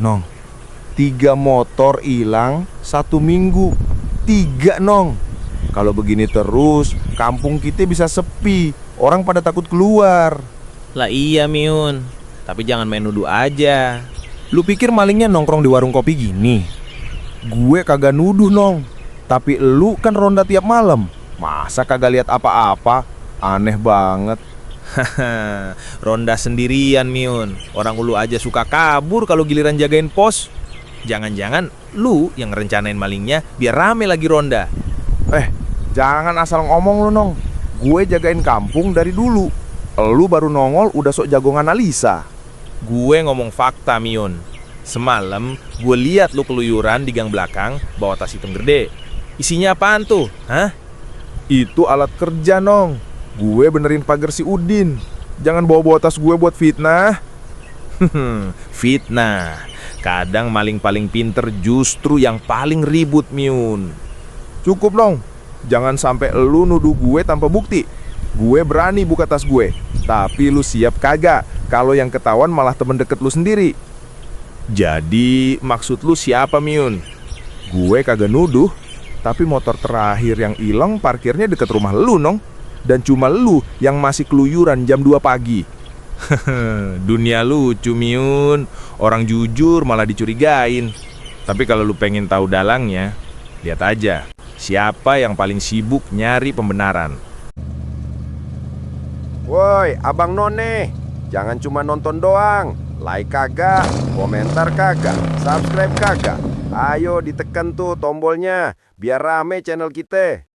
Nong, 3 motor hilang 1 minggu. 3, Nong. Kalau begini terus, kampung kita bisa sepi. Orang pada takut keluar. Lah iya Miun, tapi jangan main nuduh aja. Lu pikir malingnya nongkrong di warung kopi gini? Gue kagak nuduh, Nong. Tapi lu kan ronda tiap malam. Masa kagak lihat apa-apa? Aneh banget. Ronda sendirian Miun. Orang ulu aja suka kabur kalau giliran jagain pos. Jangan-jangan lu yang rencanain malingnya biar rame lagi ronda. Jangan asal ngomong lu, Nong. Gue jagain kampung dari dulu. Lu baru nongol udah sok jago analisa. Gue ngomong fakta Miun. Semalam gue lihat lu keluyuran di gang belakang bawa tas hitam gede. Isinya apaan tuh? Hah? Itu alat kerja, Nong. Gue benerin pagar si Udin. Jangan bawa-bawa tas gue buat fitnah. Fitnah. Kadang maling paling pinter justru yang paling ribut Miun. Cukup, Nong. Jangan sampai lu nuduh gue tanpa bukti. Gue berani buka tas gue. Tapi lu siap kagak kalau yang ketahuan malah temen deket lu sendiri? Jadi maksud lu siapa Miun? Gue kagak nuduh. Tapi motor terakhir yang hilang parkirnya deket rumah lu, Nong. Dan cuma lu yang masih keluyuran jam 2 pagi. Dunia lucu Miun. Orang jujur malah dicurigain. Tapi kalau lu pengen tahu dalangnya, lihat aja siapa yang paling sibuk nyari pembenaran. Woi, Abang None, jangan cuma nonton doang. Like kagak, komentar kagak, subscribe kagak. Ayo ditekan tuh tombolnya biar rame channel kita.